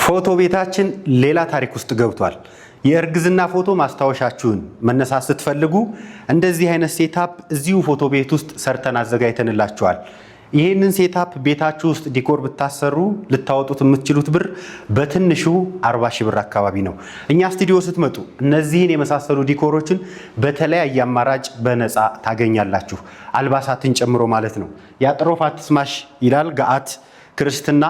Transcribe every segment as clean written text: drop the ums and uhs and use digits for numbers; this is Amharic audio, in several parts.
ፎቶ ቤታችን ሌላ ታሪክ ውስጥ ገብቷል። የእርግዝና ፎቶ ማስታወሻችሁን መነሳት ስትፈልጉ እንደዚህ አይነት setup እዚሁ ፎቶ ቤት ውስጥ ሰርተን አዘጋጅተንላችኋል። ይህንን setup ቤታችሁ ውስጥ decor ብታሰሩ ልታወጡት የምትችሉት ብር በትንሹ 40 ሺህ ብር አካባቢ ነው። እኛ ስቱዲዮ ስትመጡ እነዚህን የመሳሰሉ decor ኦችን በተለያየ አማራጭ በነፃ ታገኛላችሁ። አልባሳትን ጨምሮ ማለት ነው። የአጥሮፍ አትስማሽ ይላል። ገአት፣ ክርስትና፣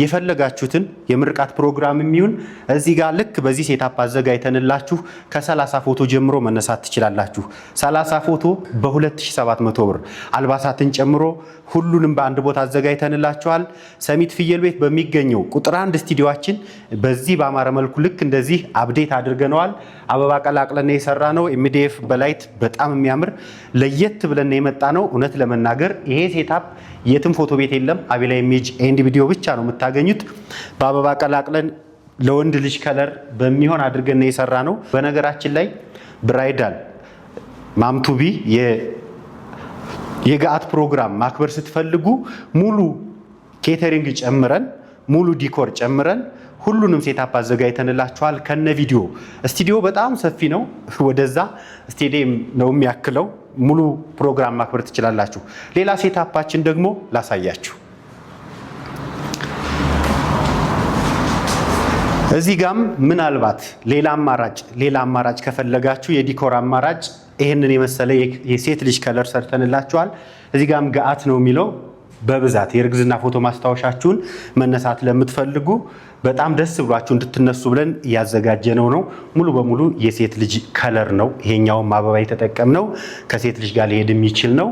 የፈለጋችሁትን የምርቃት ፕሮግራም የሚሆን እዚህ ጋር ልክ በዚህ setup አዘጋጅተንላችሁ ከ30 ፎቶ ጀምሮ መነሳት ትችላላችሁ። 30 ፎቶ በ2700 ብር አልባሳትን ጨምሮ ሁሉንም በአንድ ቦታ አዘጋጅተንላችኋል። ሰሚት ፍየል ቤት በሚገኘው ቁጥር 1 ስቱዲዮአችን በዚህ በአማረ መልኩ ልክ እንደዚህ update አድርገነዋል። አበባ ቀላቅለን የሰራነው። MDF በ light በጣም የሚያምር ለየት ብለን የመጣነው። እውነት ለመናገር ይሄ setup የትም ፎቶ ቤት የለም። አቤላ Image and Video ብቻ ነው የምታገኙት። በአበባ ቀላቅለን ለወንድ ልጅ color በሚሆን አድርገን የሰራነው። በነገራችን ላይ bridal፣ mom to be፣ የገአት ፕሮግራም ማክበር ስትፈልጉ ሙሉ catering ጨምረን፣ ሙሉ decor ጨምረን ሁሉንም setup አዘጋጅተንላችኋል ከነ ቪዲዮ። ስቱዲዮ በጣም ሰፊ ነው። ወደዛ ስቴዲየም ነው የሚያክለው። ሙሉ ፕሮግራም ማክበር ትችላላችሁ። ሌላ setup ኣችን ደግሞ ላሳያችሁ። እዚህ ጋም ምናልባት ሌላ አማራጭ ከፈለጋችሁ የ decor አማራጭ ይህንን የመሰለ የሴት ልጅ color ሰርተንላችኋል። እዚህ ጋም ገአት ነው የሚለው። በብዛት የእርግዝና ፎቶ ማስታወሻችሁን መነሳት ለምትፈልጉ በጣም ደስ ብሏችሁ እንድትነሱ ብለን እያዘጋጀነው ነው። ሙሉ በሙሉ የሴት ልጅ color ነው። ይሄኛውም አበባ የተጠቀምነው ከሴት ልጅ ጋር ሊሄድ የሚችል ነው።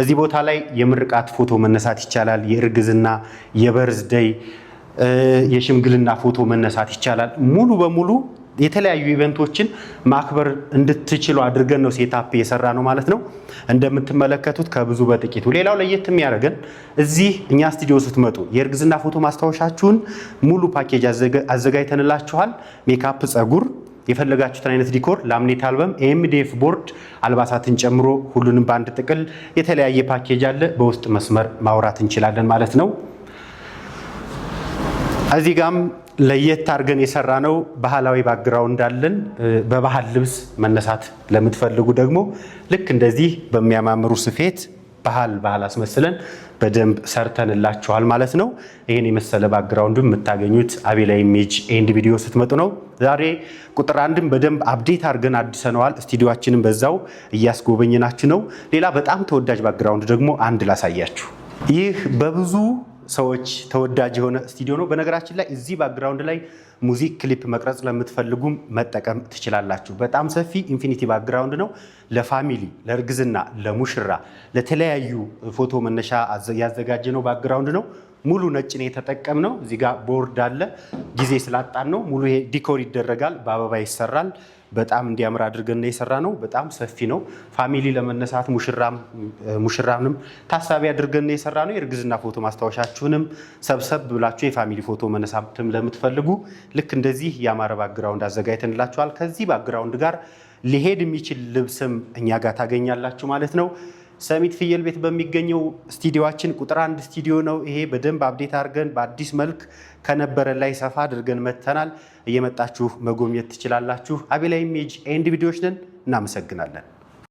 እዚህ ቦታ ላይ የምርቃት ፎቶ መነሳት ይቻላል። የእርግዝና፣ የ birthday፣ የሽምግልና ፎቶ መነሳት ይቻላል። ሙሉ በሙሉ የተለያዩ event ኦችን ማክበር እንድትችሉ አድርገን ነው setup የሰራነው ማለት ነው። እንደምትመለከቱት ከብዙ በጥቂቱ። ሌላው ለየት የሚያደርገን እዚህ እኛ ስቱዲዮ ስትመጡ የእርግዝና ፎቶ ማስታወሻችሁን ሙሉ ፓኬጅ አዘጋጅተንላችኋል። ሜካፕ፣ ጸጉር፣ የፈለጋችሁትን አይነት decor፣ laminate album፣ MDF board፣ አልባሳትን ጨምሮ ሁሉንም በአንድ ጥቅል የተለያየ ፓኬጅ አለ። በውስጥ መስመር ማውራት እንችላለን ማለት ነው። እዚህ ጋም ለየት አድርገን የሰራነው ባህላዊ background አለን። በባህል ልብስ መነሳት ለምትፈልጉ ደግሞ ልክ እንደዚህ በሚያማምሩ ስፌት ባህል ባህል አስመስለን በደንብ ሰርተንላችኋል ማለት ነው። ይህን የመሰለ background የምታገኙት አቤላ Image and Video ስትመጡ ነው። ዛሬ ቁጥር 1ን በደንብ update አድርገን አድሰነዋል። ስቱዲዮችንን በዛው እያስጎበኘናችሁ ነው። ሌላ በጣም ተወዳጅ background ደግሞ አንድ ላሳያችሁ። ይህ በብዙ ሰዎች ተወዳጅ የሆነ ስቱዲዮ ነው። በነገራችን ላይ እዚህ background ላይ music clip መቅረጽ ለምትፈልጉም መጠቀም ትችላላችሁ። በጣም ሰፊ infinity background ነው። ለ family፣ ለእርግዝና፣ ለሙሽራ፣ ለተለያዩ ፎቶ መነሻ ያዘጋጀነው background ነው። ሙሉ ነጭ ነው የተጠቀምነው። እዚህ ጋር ቦርድ አለ። ጊዜ ስላጣን ነው። ሙሉ ይሄ decor ይደረጋል፣ በአበባ ይሰራል። በጣም እንዲያምር አድርገን የሰራነው። በጣም ሰፊ ነው። Family ለመነሳት ሙሽራንም ታሳቢ አድርገን የሰራነው። የእርግዝና ፎቶ ማስታወሻችሁንም ሰብሰብ ብላችሁ የ family ፎቶ መነሳትም ለምትፈልጉ ልክ እንደዚህ ያማረ background አዘጋጅተንላችኋል። ከዚህ background ጋር ሊሄድ የሚችል ልብስም እኛ ጋር ታገኛላችሁ ማለት ነው። ሰሚት ፍየል ቤት በሚገኘው ስቱዲዮአችን ቁጥር 1 ስቱዲዮ ነው። ይሄ በደንብ update አድርገን በአዲስ መልክ ከነበረ ላይ ሰፋ አድርገን መጥተናል። እየመጣችሁ መጎብኘት ትችላላችሁ። አቤላ Image and Video ዎች ነን። እናመሰግናለን።